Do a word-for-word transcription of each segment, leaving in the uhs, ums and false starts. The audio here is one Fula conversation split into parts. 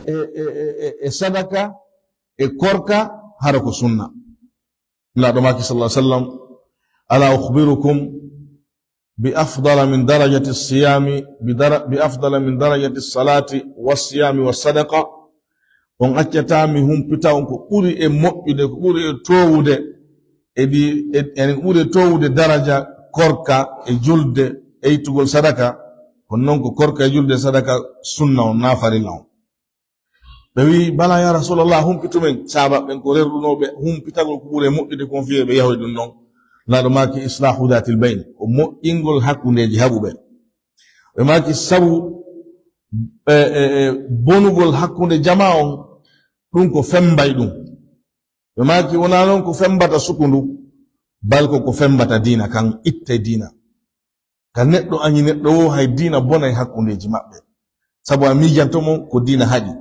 e, e, e, e, e sadaka, e korka, hara ko sunna. Nulaaɗo maaki sallallahu alaihi wasallam, "Ala ukhbirukum bi afdala min darajati siyami, bi dara-, bi afdala min darajati salati wa siyami wa sadaqa?" On accataa mi humpita on ko ɓuri e moƴƴude, ko ɓuri e toowude, e ɗi, e, yani ko ɓuri e toowude daraja korka e julde e ittugol sadaka, kono noon ko korka e julde e sadaka sunna on, na farilla on. Ɓe wi, "Bala ya Rasulallah, humpitu men." Sahaaba ɓen ko rerɗunooɓe humpitagol ko ɓuri e moƴƴude kon fiye ɓe yahoy ɗum ɗon. Nulaaɗo maaki, "Islahu dhatil bayn," ko moƴƴingol hakkundeeji haɓuɓe. Ɓe maaki, "Sabu, e, e, e, bonugol hakkunde jamaa on, ɗum ko fembay ɗum." Ɓe maaki, "Wonaa noon ko fembata sukundu, bal ko ko fembata diina kan, ittay diina." Ka neɗɗo añi neɗɗo woo, hay diina bonay hakkundeeji maɓɓe. Sabu a miijanto mo ko diina haɗi.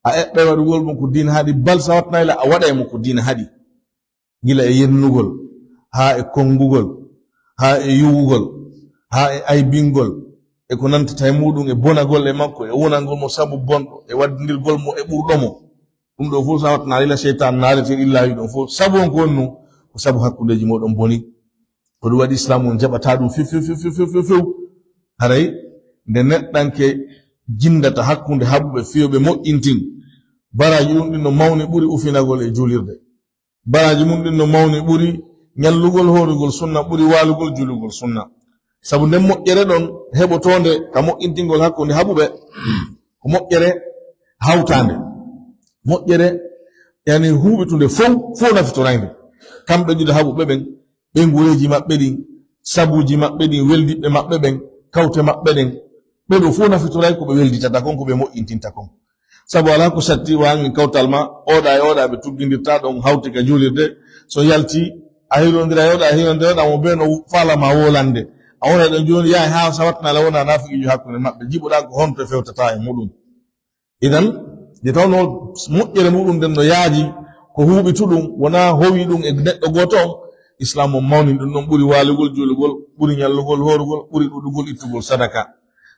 A eɓɓay waɗugol mo ko diina haɗi, bal sa wattanay la a waɗay mo ko diina haɗi. Gila e yennugol, haa e konngugol, haa e yuwugol, haa e aybingol, e ko nantata e muɗum, e bonagol e makko, e wonangol mo sabu bonɗo, e waddindirgol mo e ɓurɗo mo. Ɗum ɗo fof sa wattanaa ila seytaan naarete illa wi ɗum fof. Sabu on ko honno? Ko sabu hakkundeeji moɗon boni. Ko ɗum waɗi Islaam on jaɓataa ɗum few, few, few. Haray nde neɗɗanke jinndata hakkunde haɓuɓe fiyo ɓe moƴƴintin, baraaji ɗum ɗin no mawni ɓuri ufinagol e juulirde. Baraaji mum ɗin no mawni ɓuri ñallugol hoorugol sunna, ɓuri waalugol juulugol sunna. Sabu nden moƴƴere ɗon heɓotoonde ka moƴƴintingol hakkunde haɓuɓe, ko moƴƴere hawtaande. Moƴƴere, yani, huuɓitunde fow, fow nafitoraynde. Kamɓe ɗiɗo haɓuɓe ɓen, ɓeynguureeji maɓɓe ɗin, sabuuji maɓɓe ɗin, weldiɓɓe maɓɓe ɓen, kawte maɓɓe ɗen, ɓe ɗo fow nafitoray ko ɓe welditata kon, ko ɓe moƴƴintinta kon. Sabu alaa ko satti, waangin kawtal ma, oɗa e oɗa ɓe tuggindirta ɗon, hawti ka juulirde, so yalti, a hirondira e oɗa, a hirondira e oɗa, mo bee no faala ma wolande. A wona ɗon jooni, yahay haa sawatna ala wona naafiqiijo hakkunde maɓɓe, jiɓoɗa ko honto fewtata e muɗum. Idan, nde tawnoo moƴƴere muɗum nden no yaaji, ko huuɓituɗum, wonaa howi ɗum e neɗɗo gooto on, Islaam on mawnin ɗum ɗon, ɓuri waalugol, juulugol, ɓuri ñallugol, hoorugol, ɓuri ɗuɗugol, ittugol sadaka.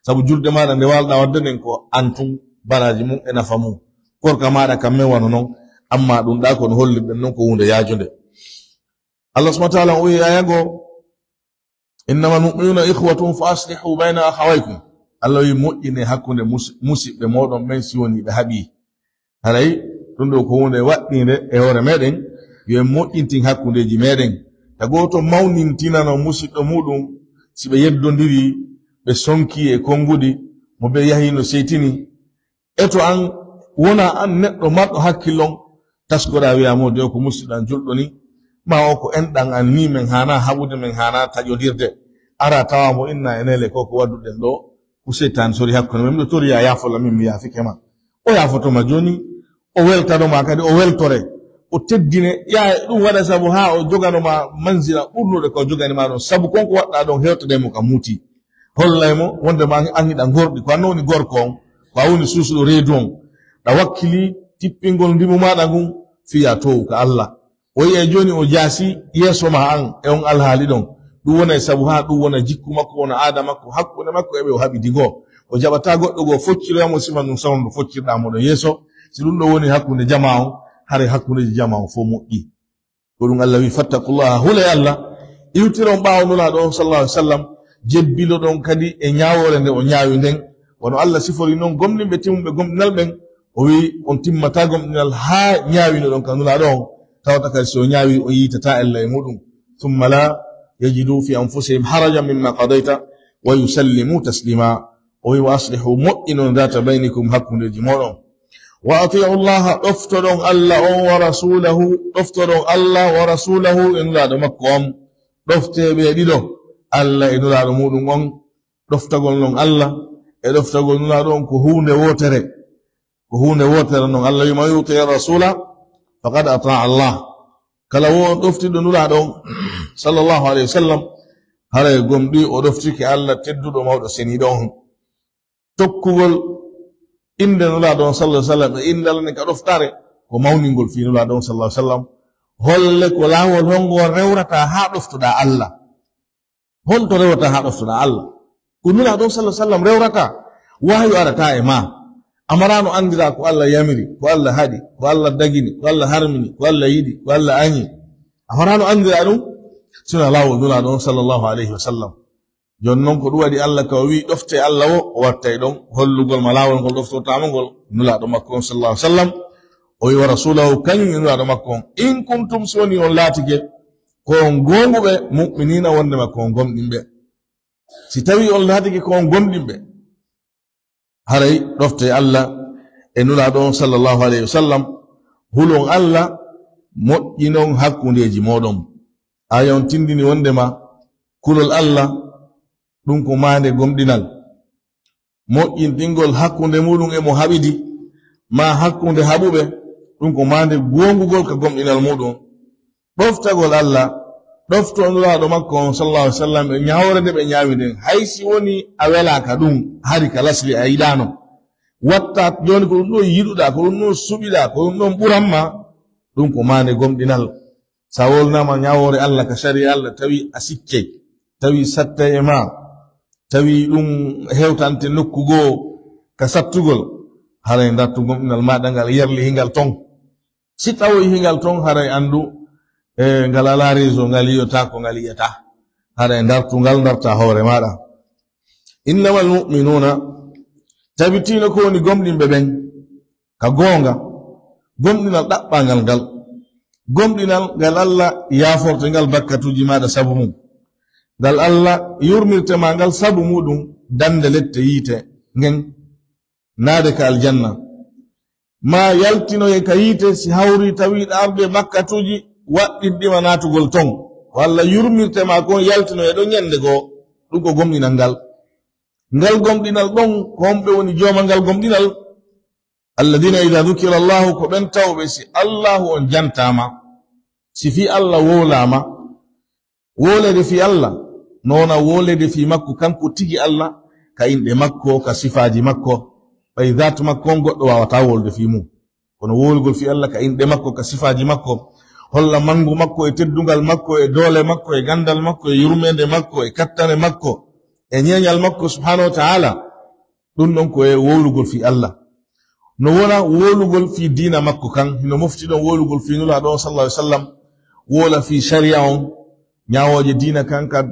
Sabu julde maaɗa nde waalɗa waɗde nden ko an tun baraaji mum e nafa mum. Korka maaɗa kam men wano non, amma ɗum ɗa ko no hollirɗen non ko huunde yaajunde. Allah subhanahu wa ta'ala o wi'i aya goo, "Innamal mu'minuna ikhwatun fa aslihu bayna akhawaykum." Allah wi'i, "Moƴƴine hakkunde mus-, musiɓɓe mooɗon ɓen si woni ɓe haɓi." Haray ɗum ɗo ko huunde waɗɗiinde e hoore meɗen, yo en moƴƴintin hakkundeeji meɗen. Ta gooto mawnintinano musiɗɗo muɗum si ɓe yeddondiri, ɓe sonki e konguɗi, mo ɓe yahi no seytini. E to an wona an neɗɗo marɗo hakkillon, taskoɗa wiya mo de o ko musiɗɗo an julɗo ni, ma o ko enɗan an ni, men haana haɓude, men haana taƴodirde. Ara tawa mo inna e nele ko ko wadduɗen ɗo, ko seytaane sori hakkunde men, miɗo toriya yaafola min mi yaafike ma. O yaafotoma jooni, o weltanoma kadi, o weltore, o teddine, ya ɗum waɗa sabu haa o joganoma manzila ɓurnuɗo ko joganima ɗon, sabu kon ko waɗɗa ɗon hewtade mo ka muuti. Hollay mo wonde ma an hiɗa gorɗi, ko an woni gorko on, ko a woni suusuɗo reedu on. Ɗa wakkili tippingol ndimu maɗa ngun fiya towu ka Allah. O yi'ay jooni o jaasi yeeso ma an e on alhaali ɗon. Ɗum wonay sabu haa ɗum wona jikku makko, wona aada makko, hakkunde makko e ɓe o haɓidi goo. O jaɓataa goɗɗo goo focciroya mo sifa ndun sawndu foccirɗaa mo ɗon yeeso. Si ɗum ɗo woni hakkunde jamaa on, haray hakkundeeji jamaa on fof moƴƴi. Ko ɗum Allah wi, "Fattaqullaha, hulay Allah." Iwtiron ɓaawo Nulaaɗo on, sallallahu alaihi wasallam, jebbiloɗon kadi e ñaawoore nde o ñaawi nden. Wano Allah sifori non gomɗinɓe timmuɓe gomɗinal ɓen, o wi, "On timmata gomɗinal haa ñaawinoɗon ka Nulaaɗo on, tawata kadi si o ñaawi, on yiitata ella e muɗum." "Thumma la yajidu fi anfusihim harajan mimma qadayta wa yusallimu taslima." O wi, "Wa aslihu, moƴƴinon dhata baynikum, hakkundeeji mooɗon. Wa ati'u Allaha, ɗoftoɗon Allah on, wa rasulahu, ɗoftoɗon Allah wa rasulahu, e Nulaaɗo makko on." Ɗofte ɓe ɗiɗo, Allah e Nulaaɗo muɗum on. Ɗoftagol non Allah e ɗoftagol Nulaaɗo on ko huunde wootere. Ko huunde wootere non. Allah wi, "Man yuti rasula faqad ata Allah." Kala wo on ɗoftiɗo Nulaaɗo on, sallallahu alaihi wasallam, haray gomɗi o ɗoftike Allah tedduɗo mawɗo seniiɗo on. Tokkugol innde Nulaaɗo on, sallallahu alaihi wasallam, e innde Allah nden ka ɗoftaare, ko mawningol fii Nulaaɗo on, sallallahu alaihi wasallam. Holle ko laawol hongo rewrata haa ɗoftoɗaa Allah. Honto rewrata haa ɗoftoɗaa Allah? Ko Nulaaɗo on, sallallahu alaihi wasallam, rewrata. Wahyu arata e ma. A maraano anndiraa ko Allah yamiri, ko Allah haɗi, ko Allah dagini, ko Allah harmini, ko Allah yiɗi, ko Allah añi. A maraano anndiraa ɗum, sina laawol Nulaaɗo on, sallallahu alayhi wa sallam. Jooni non, ko ɗum waɗi Allah ka o wi'i ɗofte Allah o, o wattay ɗon hollugol ma laawol ngol ɗoftotaama ngol Nulaaɗo makko on, sallallahu alayhi wa sallam. O wi'i wa rasulahu, kañum e Nulaaɗo makko on, "In kuntum", si woni on laatike ko on goonguɓe, "mu'miniina", wonndema ko on gomɗinɓe. Si tawi on laatike ko on gomɗinɓe, haray ɗofte Allah e Nulaaɗo on, sallallahu alayhi wa sallam, hulon Allah, moƴƴinon hakkundeeji mooɗon. Aaya on tindini wonndema kulol Allah, ɗum ko maande gomɗinal. Moƴƴintingol hakkunde muɗum e mo haɓidi, maa hakkunde haɓuɓe, ɗum ko maande goongugol ka gomɗinal muɗum. Ɗoftagol Allah, ɗofto Nulaaɗo makko on, sallallahu alayhi wa sallam, e ñaawore nde ɓe ñaawi nden, hay si woni a welaaka ɗum, hari ka lasli a yiɗaano. Watta jooni ko ɗum ɗon yiɗuɗaa, ko ɗum ɗon suɓiɗaa, ko ɗum ɗon ɓuran ma, ɗum ko maande gomɗinal. Sa wolnaama ñaawoore Allah ka sariya Allah, tawi a sikkey, tawi sattay e maa, tawi ɗum hewtante nokku goo ka sattugol, haray ndartu gomɗinal maaɗa ngal yerli hingal ton. Si tawoy hingal ton, haray anndu, e, ngal alaa réseau, ngal yi'otaako, ngal yi'ataa. Haray ndartu ngal, ndarta hoore maaɗa. Innamal mu'minuuna, tabitiino ko woni gomɗinɓe ɓen, ka goonga, gomɗinal ɗaɓɓaangal ngal, gomɗinal ngal Allah yaaforte ngal bakkatuuji maaɗa sabu mum, ngal Allah yurmirte ma ngal sabu muɗum dande lette yiite ngen, naade ka aljanna. Maa yaltinoye ka yiite si hawri tawi ɗa arde bakkatuuji waɗɗinɗima naatugol ton. Ko Allah yurmirte ma kon, yaltinoye ɗon ñande goo. Ɗum ko gomɗinal ngal. Ngal gomɗinal ɗon, ko homɓe woni jooma ngal gomɗinal? Alladina ida dukira Allahu, ko ɓen tawɓe si Allahu on jantaama, si fii Allah wowlaama, Wooleede fii Allah, no wona wooleede fii makko kanko tigi Allah, ka inɗe makko, ka sifaaji makko. Ɓay daat makko on goɗɗo waawataa wolude fii mum. Kono wowlugol fii Allah ka inɗe makko, ka sifaaji makko, holla manngu makko e teddungal makko e doole makko e ganndal makko e yurmeende makko e kattane makko e ñeeñal makko subhaanahu wa ta'ala. Ɗum ɗon ko e wowlugol fii Allah. No wona wowlugol fii diina makko kan, hino mofti ɗon wowlugol fii Nulaaɗo on sallallahu alaihi wasallam, wowla fii shari'a on, ñaawooje diina kan, ka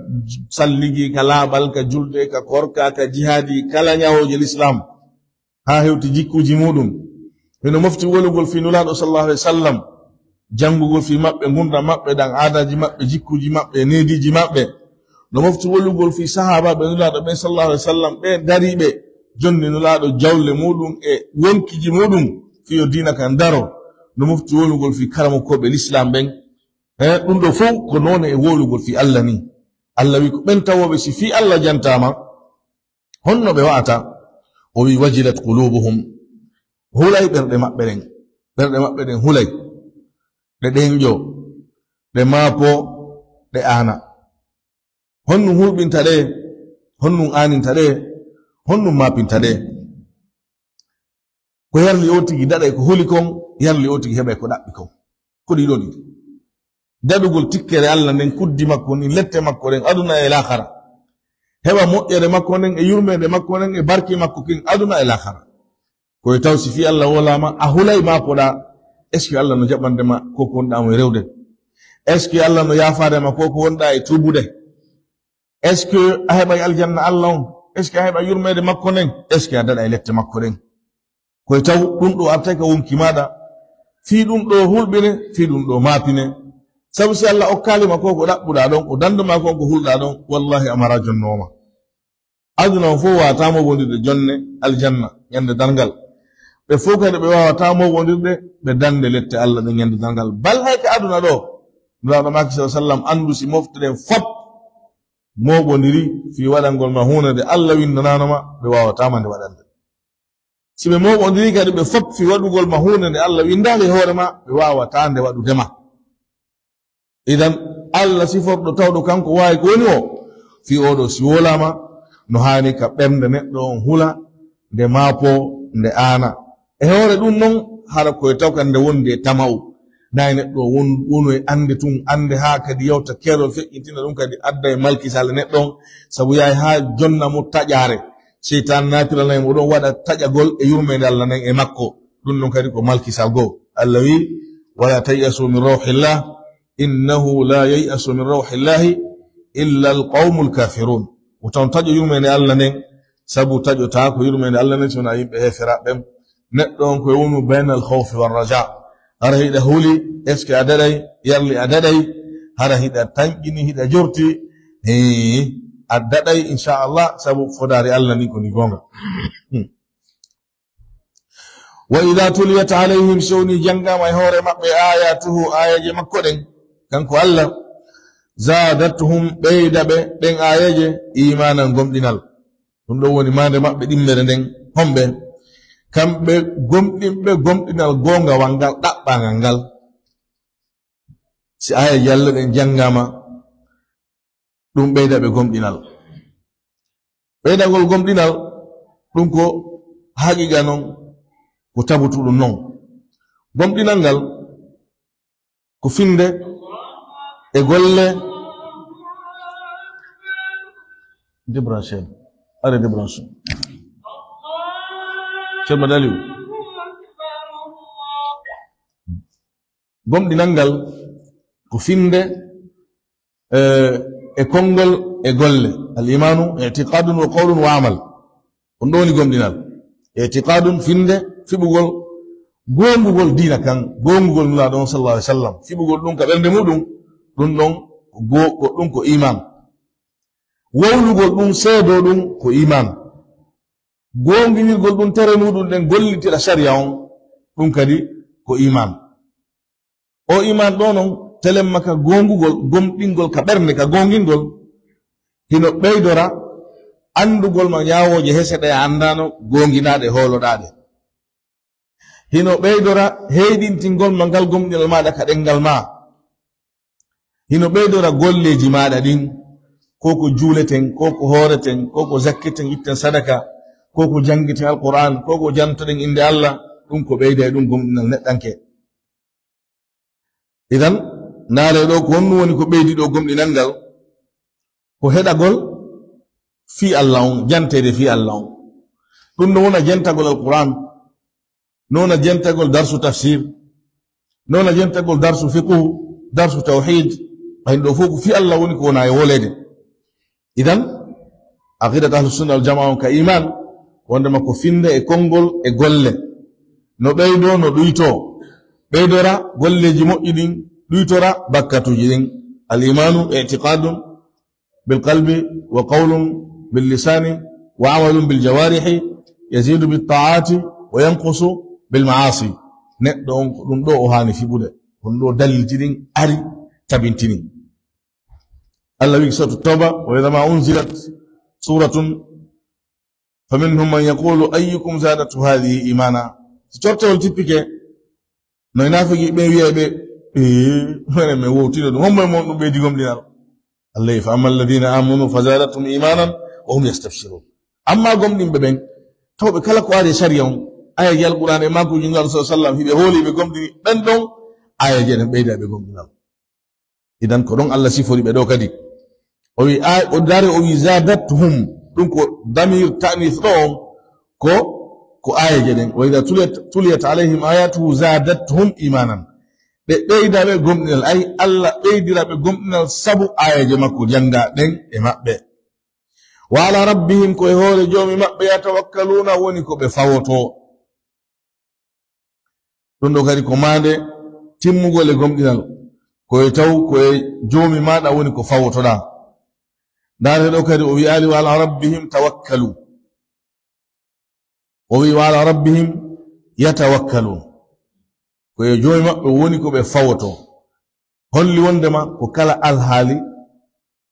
salligi, ka laaɓal, ka julde, ka korka, ka jihaadi, kala ñaawooje Lislaam, haa hewti jikkuuji muɗum. Hino mofti wowlugol fii Nulaaɗo sallallahu alaihi wasallam, janngugol fii maɓɓe, ngurndan maɓɓe ɗan, aadaaji maɓɓe, jikkuuji maɓɓe, neediiji maɓɓe. No mofti wowlugol fii sahaabaaɓe Nulaaɗo ɓen sallallahu alaihi wasallam, ɓe dariiɓe jonni Nulaaɗo jawle muɗum e wonkiji muɗum fii yo diina kan daro. No mofti wowlugol fii karamokooɓe Lislaam ɓen. Eh, ɗum ɗo fow ko noone e wowlugol fii Allah ni. Allah wi ko ɓen tawooɓe si fii Allah jantaama, honno ɓe wa'ata? O wi, "Wajilat qulubuhum." Hulay ɓerɗe maɓɓe ɗen. Ɓerɗe maɓɓe ɗen hulay. Ɗe ɗenƴo, ɗe maapo, ɗe aana. Honɗum hulɓinta ɗe? Honɗum aaninta ɗe? Honɗum maapinta ɗe? Ko yarli o tigi daɗay ko huli kon, yarli o tigi heɓay ko ɗaɓɓi kon. Ko ɗi ɗo ɗiɗi. Daɗugol tikkere Allah nden, kuddi makko ndin, lette makko ɗen, aduna e laakhara. Heɓa moƴƴere makko nden, e yurmeende makko nden, e barke makko kin, aduna e laakhara. Ko e taw si fii Allah wowlaama, a hulay maapoɗaa, est-ce que Allah no jaɓande ma ko konɗaa mo e rewde? Est-ce que Allah no yaafaade ma ko ko wonɗaa e tuubude? Est-ce que a heɓay aljanna Allah on? Est-ce que a heɓay yurmeede makko nden? Est-ce que a daɗay lette makko ɗen? Ko e taw ɗum ɗo artay ka wonki maaɗa. Fii ɗum ɗo hulɓine, fii ɗum ɗo maapine. Sabu si Allah okkaali ma ko ko ɗaɓɓuɗaa ɗon, o dando ma ko ko hulɗaa ɗon, wallahi a mara jonnooma. Aduna on fof waawataa mooɓondirde jonne aljanna ñande darngal. Ɓe fof kadi ɓe waawataa mooɓondirde ɓe dande lette Allah ɗe ñande darngal. Bal hay ka aduna ɗo, Nulaaɗo maaki sallallahu alaihi wasallam anndu si mofte ɗen fop mooɓondiri fii waɗangol ma huunde nde Allah winndanaano ma, ɓe waawataa ma nde waɗande. Si ɓe mooɓondiri kadi ɓe fop fii waɗugol ma huunde nde Allah winndaali e hoore ma, ɓe waawataa nde waɗude ma. Idan, Allah siforɗo tawɗo kanko waawi ko woni o, fii oo ɗoo si wowlaama, no haani ka ɓernde neɗɗo on hula, nde maapoo, nde aana. E hoore ɗum non, hara ko e taw kan nde wondi e tama'u. Nayi neɗɗo won, wonu e annde tun, annde haa kadi yawta keerol feƴƴintina ɗum kadi adda e malkisal e neɗɗo on, sabu yahay haa jonna mo taƴaare. Seytaan naatiranay mo ɗon waɗa taƴagol e yurmeende Allah nden e makko. Ɗum ɗon kadi ko malkisal goo. Allah wi, "Wala tay'asu min rawhillah, innahu la yay'asu min rawhillahi illa alqawmul kafirun." O tan taƴo yurmeende Allah nden, sabu taƴotaako yurmeende Allah nden si wonaa yimɓe heeferaaɓe ɓen. Neɗɗo on ko wonu baynal khawfi war raja. Hara hiɗa huli, est-ce que a daɗay? Yarli a daɗay. Hara hiɗa tanƴini, hiɗa jorti, hee, a daɗay, inchallah, sabu fodaari Allah ndin ko ni goonga. Hmm. Wa idha tuliyat alayhim, so woni janngaama e hoore maɓɓe, ayatuhu, aayeeje makko ɗen, kanko Allah, zadatuhum, ɓeyda ɓe ɗen aayeeje, imanan, gomɗinal. Ɗum ɗon woni maande maɓɓe ɗimmere nden. Homɓe? Kamɓe gomɗinɓe gomɗinal goonga wanngal ɗaɓɓaangal ngal. Si aayeeje Allah ɗen janngaama, ɗum ɓeyda ɓe gomɗinal. Ɓeydagol gomɗinal, ɗum ko haqiqa non, ko tabutuɗum non. Gomɗinal ngal, ko finde e golle. Débranché. Allez, débranché. Ceerno Aliou. Gomɗinal ngal ko finde, eh, e konngol e golle. Al imanu i'tiqadun wa qawlun wa amal. Ɗum ɗo woni gomɗinal. Itiqadun, finde, fiɓugol, goongugol diina kan, goongugol Nulaaɗo on sallallahu alaihi wasallam, fiɓugol ɗum ka ɓernde muɗum, ɗum ɗon go-, ko, ɗum ko iman. Wowlugol ɗum, seedoo ɗum, ko iman. Goonginirgol ɗum, tere muɗum ɗen, gollitira sariya on, ɗum kadi ko iman. O iman ɗo non, telemma ka goongugol, gomɗingol ka ɓernde, ka goongingol, hino ɓeydora anndugol ma ñaawooje hese ɗe a anndaano, goonginaaɗe, hooloɗaaɗe. Hino ɓeydora heyɗintingol ma ngal gomɗinal maaɗa ka ɗenngal ma. Hino ɓeydora golleeji maaɗa ɗin, ko ko juuleten, ko ko hooreten, ko ko zakketen, itten sadaka, ko ko janngiten Alqur'an, ko ko jantoɗen innde Allah, ɗum ko ɓeyda e ɗum gomɗinal neɗɗanke. Idan, ndaaree ɗo ko honɗum woni ko ɓeydi ɗo gomɗinal ngal, ko heɗagol fii Allah on, janteede fii Allah on. Ɗum no wona jantagol Alqur'an, no wona jantagol darsu tafsir, no wona jantagol darsu fiqhu, darsu tawhid, ɓay ɗo fof ko fii Allah woni ko wona e woleede. Idan, aqidat ahlus sunna wal jamaa on ka iman, wondema ko finde e konngol e golle. No ɓeydo, no ɗuyto. Ɓeydora golleeji moƴƴi ɗin, ɗuytora bakkatuuji ɗin. Al imanu i'tiqadun bil qalbi wa qawlun bil lisani wa amalun bil jawarihi, yazidu bit ta'ati wa yanqusu bil ma'asi. Neɗɗo on ko ɗum ɗo o haani fiɓude. Ɗum ɗo dalilji ɗin ari tabintini. Allah wi suratu Tawba, "Wa idha ma unzilat suratun faminhum man yaqulu ayyukum zadatu hadhihi imana." Si cortewol tippike, no e naafiki ɓe wiya ɓe, "Ee, mene men wowtino ɗum. Hombo e mon ɗum ɓeydi gomɗinal?" Allah wi, "Fa amma alladhina amanu fa zadathum imanan wa hum yastabshirun." Amma gomɗinɓe ɓen, tawɓe kala ko ari e sariya on, aya ji Alqur'an e maakuji Nulaaɗo sallallahu alaihi wasallam, hiɓe hooli ɓe gomɗini, ɓen ɗon, aya ji ɗen ɓeyda ɓe gomɗinal. Idan ko ɗon Allah sifori ɓe ɗo kadi. O wi, ay, o dari, o wi, "Zadathum." Ɗum ko damir ta'nis ɗo on, ko, ko aayeeje ɗen. "Wa idha tuliyat, tuliyat alayhim ayatuhu zadathum imanan." Ɓe ɓeyda ɓe gomɗinal, ay, Allah ɓeydira ɓe gomɗinal sabu aayeeje makko jannga ɗen e maɓɓe. "Wa ala rabbihim," ko e hoore Joomi maɓɓe, "yatawakkaluna," woni ko ɓe fawoto. Ɗum ɗo kadi ko maande timmugol e gomɗinal. Ko e taw, ko e Joomi maaɗa woni ko fawotoɗaa. Ndaare ɗo kadi o wi'aali, "Wa ala rabbihim tawakkalu." O wi'i, "Wa ala rabbihim yatawakkalun." Ko e Joomi maɓɓe woni ko ɓe fawoto. Holli wondema ko kala alhaali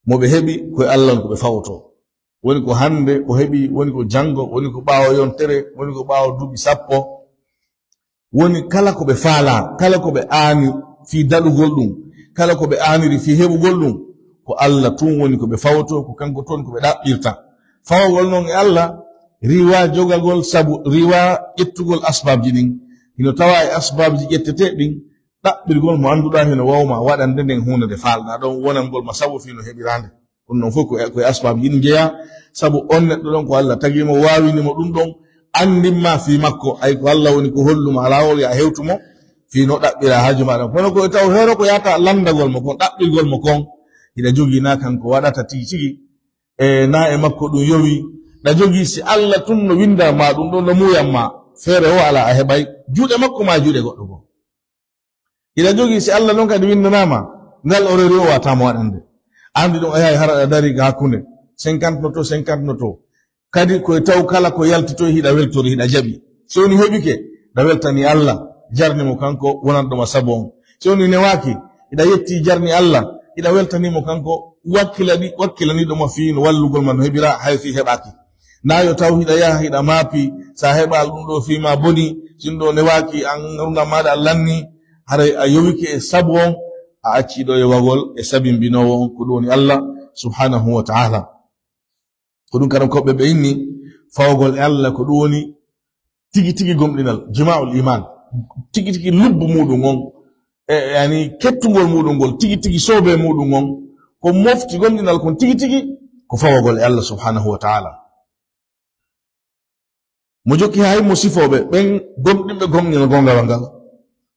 mo ɓe heɓi, ko e Allah on ko ɓe fawoto. Woni ko hannde o heɓi, woni ko janngo, woni ko ɓaawo yontere, woni ko ɓaawo duuɓi sappo. Woni kala ko ɓe faalaa, kala ko ɓe aani fii daɗugol ɗum, kala ko ɓe aaniri fii heɓugol ɗum, ko Allah tun woni ko ɓe fawoto, ko kanko tun ko ɓe ɗaɓɓirta. Fawogol non e Allah, riiwa jogagol sabu, riiwa ƴettugol asbaabji ɗin. Hino tawaa e asbaabji ƴetteteeɗi ɗin, ɗaɓɓirgol mo annduɗaa hino wawma waɗande nden huunde nde faalɗaa ɗon, wonangol ma sabu fii no heɓiraande. Ɗum ɗon fof ko, ko e asbaabuji ɗin jeyaa, sabu on neɗɗo ɗon ko Allah tagi mo, waawini mo ɗum ɗon, anndin ma fii makko, ay ko Allah woni ko hollu ma laawol, yo a hewtu mo, fii no ɗaɓɓira haaju maaɗa. Kono ko taw heero ko yahata lanndagol mo kon, ɗaɓɓirgol mo kon, hiɗa jogii na kanko waɗata tigi tigi, e na e makko ɗum yowi, ɗa jogii si Allah tun no winnda ma ɗum ɗon, no muuyan ma, feere o alaa a heɓay juuɗe makko maa juuɗe goɗɗo goo. Hiɗa jogii, si Allah non kadi winndanaama, ngal o reeri o waataama waɗande. Anndi ɗum, a yahay hara aɗa dari ga hakkunde, cinquante no to, cinquante no to. Kadi ko e taw kala ko yaltitoy hiɗa weltori, hiɗa jaɓi. Si woni heɓike, hiɗa weltani Allah, jarni mo kanko wonanɗo ma sabu on. Si woni newaaki, hiɗa yetti jarni Allah, hiɗa weltani mo kanko wakkilani, wakkilaniiɗo ma fii no wallugol ma no heɓira hay fii heɓaaki. Na yo taw hiɗa yaha hiɗa maapi, sa heɓaali ɗum ɗo fii ma boni, sinɗo newaaki an ngurndan maaɗa a lanni, haray a yowike e sabu on, a accii ɗo yowagol e sabimbinoowo on ko ɗum woni Allah subhanahu wa ta'ala. Ko ɗum karam koɓɓe ɓe inni fawagol e Allah ko ɗum woni tigi tigi gomɗinal, jima'ul iman, tigi tigi lubbu muɗum on, e, yani kettugol muɗum ngol, tigi tigi soobe muɗum on, ko mofti gomɗinal kon tigi tigi, ko fawagol e Allah subhanahu wa ta'ala. Mo jokki haa himo sifooɓe ɓen gomɗinɓe gomɗinal gongal ngal.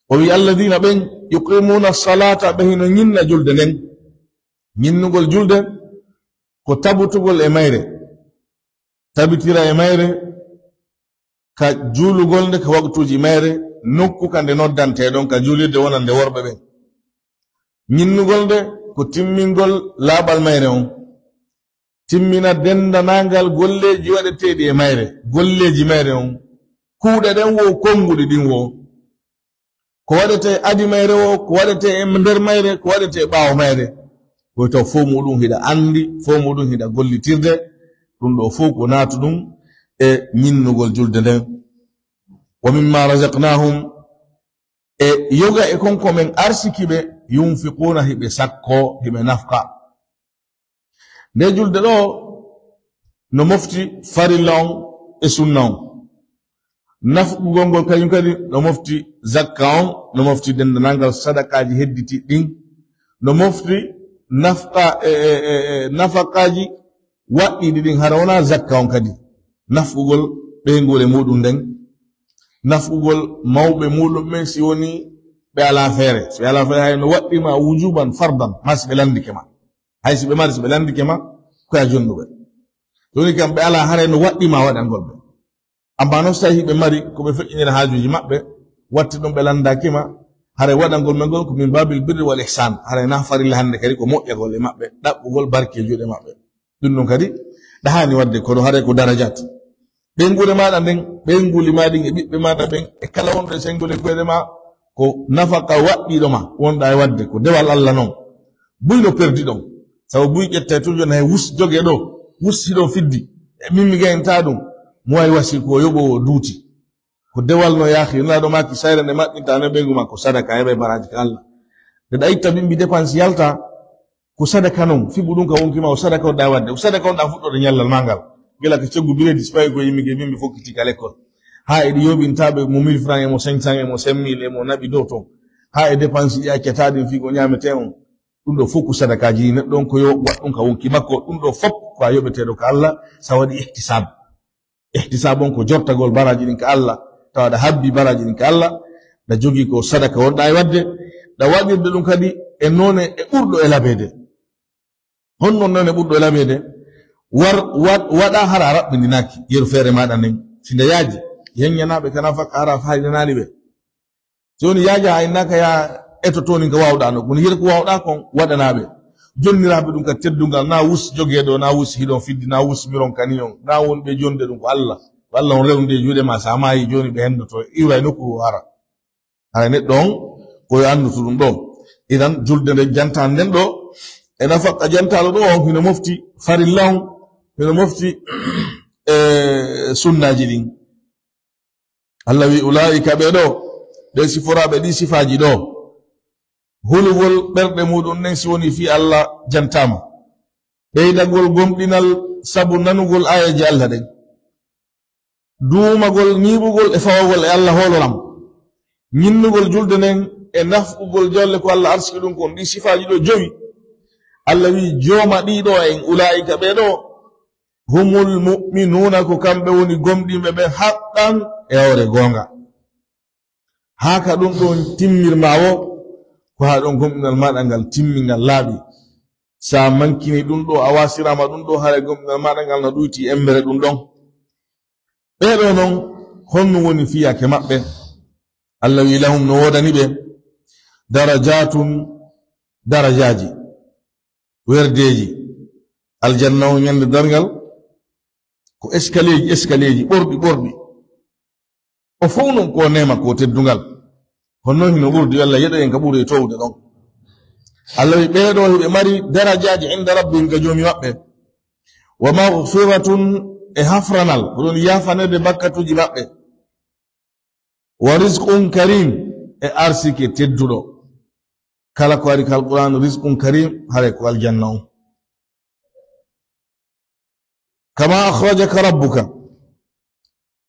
O wi, "Alladina ɓen yuqimuna salata", ɓe hino ñinna julde nden. Ñinnugol julde ko tabutugol e mayre, tabitira e mayre, ka juulugol nde, ka waqtuuji mayre, nokku ka nde noddantee ɗon, ka juulirde wonande worɓe ɓen. Ñinnugol nde ko timmingol laaɓal mayre on, timmina denndanangal golleeji waɗeteeɗi e mayre, golleeji mayre on, kuuɗe ɗen wo, konnguɗi ɗin wo. Ko waɗetee adi mayre o, ko waɗetee e nder mayre, ko waɗetee ɓaawo mayre. Ko taw fof muɗum hiɗa anndi, fof muɗum hiɗa gollitirde. Ɗum ɗo fof ko naatu ɗum e ñinnugol julde nden. "Wa mimma razaqnahum", e yoga e kon ko men arsiki ɓe, "yunfiquna", hiɓe sakko, hiɓe nafqa. Nde julde ɗo no mofti farilla on e sunna on. Nafqugol ngol kañum kadi no mofti zakka on, no mofti denndanangal sadakaaji hedditi ɗin, no mofti nafqa, e, e, e, e, nafaqaaji waɗɗiiɗi ɗin, hara wonaa zakka on kadi. Nafqugol ɓeynguure muɗum nden, nafqugol mawɓe muɗum ɓen si woni ɓe alaa feere. Si ɓe alaa feere, hay no waɗɗii ma wujuban fardan, ma si ɓe lanndike ma. Hay si ɓe mari, si ɓe lanndike ma, ko ya jonnuɓe. Jooni kam ɓe alaa, haray no waɗɗii ma waɗangol ɓe. Amma non, so tawii ɓe mari ko ɓe feƴƴinira haajuuji maɓɓe, watti ɗum ɓe lanndaaki ma, haray waɗangol men ngol ko min baabil birri wal ihsan. Haray na farilla hannde kadi ko moƴƴagol e maɓɓe, ɗaɓɓugol barke e juuɗe maɓɓe. Ɗum ɗon kadi ɗa haani waɗde, kono haray ko darajat. Ɓeynguure maaɗa nden, ɓeynguli maa ɗin e ɓiɓɓe maaɗa ɓen, e kala wonɗo e senngol e koyɗe maa, ko nafaka waɗɗiiɗo ma wonɗa e waɗde, ko dewal Allah non. Buy no perdi ɗon. Sabu buy ƴetta e tun jooni hay wus jogee ɗo, wus hiɗon fiddi. E min mi gaynta ɗum. Mo wawi wasi ko yoɓowo duuti. Ko dewal no yaahi, Nulaaɗo maaki sayre nde maɓɓinta ne ɓeyngu ma ko sadaka, heɓa e baraji ka Allah. Nde ɗa itta bimbi dépense yalta, ko sadaka non, fiɓu ɗum ka wonki ma, o sadaka on ɗa wadde, o sadaka on ɗa fuɗɗorde ñallal ma ngal. Gila ko ceggu biredi, so tawi ko yimɓe ge min mi fokkiti ka lekkol. Ha e ɗi yoɓintaɓe mo mille francs e mo cinq cents e mo cinq mille e mo naɓi dow ton. Ha e dépense ɗi accata ɗin fii ko ñamete on. Ɗum ɗo fof ko sadakaaji ɗi neɗɗo on ko yo waɗ ɗum ka wonki makko. Ɗum ɗo fof ko a yoɓeteeɗo ka Allah, sa waɗi ihtisab. Ihtisab on ko jortagol baraji ɗin ka Allah, tawa aɗa habbi baraji ɗin ka Allah, aɗa jogii ko sadaka wonɗa e waɗde, aɗa waɗirde ɗum kadi e noone e ɓurɗo e labeede. Honno noone ɓurɗo e labeede? War, waɗ, waɗa hara a raɓɓindinaaki yeru feere maaɗa nden. Si nde yaaji, yeññanaaɓe ka nafaka hara a faayidanani ɓe. Jooni yaaja a innaka ya etoto ni ko waawɗaa no. Kono yir ko waawɗaa kon waɗanaa ɓe. Jonniraaɓe ɗum ka teddungal, na wus jogee ɗo, na wus hiɗon fiddi, na wus miron kaniyon, na wonɓe jonde ɗum ko Allah. Ko Allah on rewde e juuɗe ma, sa maayi jooni ɓe hendoto, iwra e nokku o hara. Hara neɗɗo on ko yo anndutu ɗum ɗo. Idan julde nden jantaan nden ɗo, e nafaka jantaalo ɗo on hino mofti farilla on, hino mofti, e sunnaaji ɗin. Allah wi, "Ulaa'ika ɓe ɗo, ɓe siforaaɓe ɗi sifaaji ɗo, hulugol ɓerɗe muɗum nden si woni fii Allah jantaama, ɓeydagol gomɗinal sabu nanugol aayeeje Allah ɗen, duumagol ñiiɓugol e fawagol e Allah hooloram, ñinnugol julde nden e nafqugol jolle ko Allah arsiki ɗum kon, ɗi sifaaji ɗo jowi, Allah wi'i, "Jooma ɗiɗo en, ulaa'ika ɓe ɗo, humul mu'minuuna, ko kamɓe woni gomɗinɓe ɓen, haqqan, e hoore goonga." Haa ka ɗum ɗon timmirma wo, ko haa ɗon gomɗinal maaɗa ngal timmi, ngal laaɓi. Sa mankini ɗum ɗo, a wasiraama ɗum ɗo, haray gomɗinal maaɗa ngal no ɗuyti embere ɗum ɗon. Ɓee ɗoo non, honno woni fiyaake maɓɓe? Allah wi'i, "Lahum, no woodani ɓe, darajatun, darajaaji, werdeeji." Aljanna on ɲande darngal, ko escalierji, escalierji ɓorɗi, ɓorɗi. O fow non ko neema, ko teddungal. Honno hino ɓurdi, Allah yeɗo en ka ɓuri e towde ɗon. Allah wi'i, "Ɓee ɗoo hiɓe mari darajaaji inda rabbihim, ka Joomi maɓɓe. Wa maghfiratun, e hafranal, ko ɗon yaafanede bakkatuuji maɓɓe. Wa rizqun karim, e arsike tedduɗo." Kala ko ari ka Alqur'aan, rizqun karim, haray ko aljanna on. Kama akhrajaka rabbuka,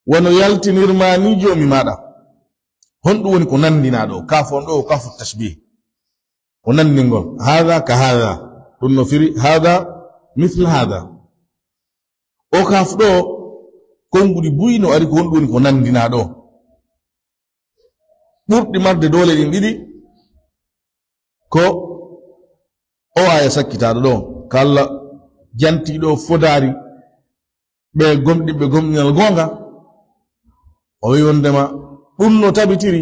wano yaltinirma ni Joomi maaɗa. Honɗum woni ko nanndinaa ɗo? Kaaf on ɗo, kaafu tashbih. Ko nanndingol. Haadha ka haadha. Ɗum no firi haadha mithla haadha. O kaaf ɗo, konnguɗi buy no ari, ko honɗum woni ko nanndinaa ɗo? Ɓurɗi marde doole ɗin ɗiɗi, ko o aaya sakkitaaɗo ɗo, ka Allah jantii ɗo fodaari ɓe gomɗinɓe gomɗinal goonga. O wi'i wondema ɗum no tabitiri,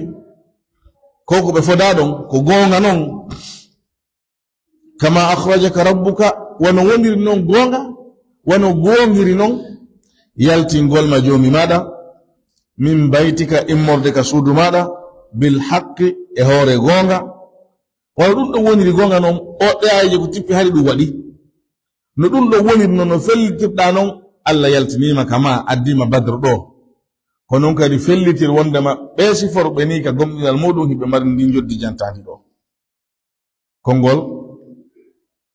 ko ko ɓe fodaa ɗon, ko goonga non. Kama akhrajaka rabbuka, wano woniri non goonga, wano goongiri non yaltingol ma Joomi maaɗa, min baytika, immorde ka suudu maaɗa, bil haqqi, e hoore goonga. Wano ɗum ɗo woniri goonga non, o ɗe aayeeje ko tippi hari ɗum waɗi. No ɗum ɗo woniri non, no fellitirɗaa non, Allah yaltiniima ka ma, addiima Badr ɗo. Ko non kadi fellitir wondema ɓee siforɓe ni ka gomɗinal muɗum, hiɓe mari ndin njoddi jantaadi ɗo. Konngol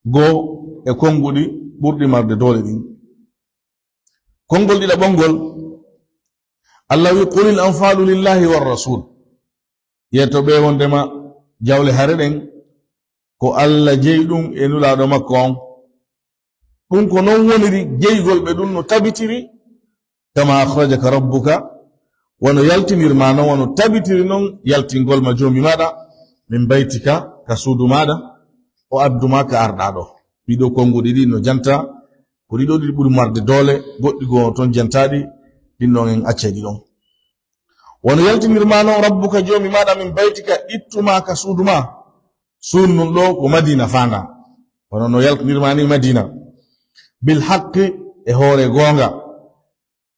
goo e konnguɗi ɓurɗi marde doole ɗin. Konngol ɗiɗaɓol ngol, Allah wi, "Qulil anfalu lillahi war rasul." Yetto ɓe wondema jawle hare ɗen ko Allah jeyi ɗum e Nulaaɗo makko on. Ɗum ko non woniri, jeygol ɓe ɗum no tabitiri, kama akhrajaka rabbuka, wano yaltinirma non, wano tabitiri non yaltingol ma Joomi maaɗa, min baytika, ka suudu maaɗa, o adduma ka arɗaa ɗo. Ɗiɗo konnguɗi ɗi no janta, ko ɗiɗo ɗiɗi ɓuri marde doole, goɗɗi goo ton jantaaɗi, ɗin ɗon en accay ɗi ɗon. Wano yaltinirma non rabbuka Joomi maaɗa min baytika, ittuma ka suudu ma. Suudu ndun ɗo ko Madina faandaa. Kono no yaltinirma ni Madina. Bil haqqi, e hoore goonga.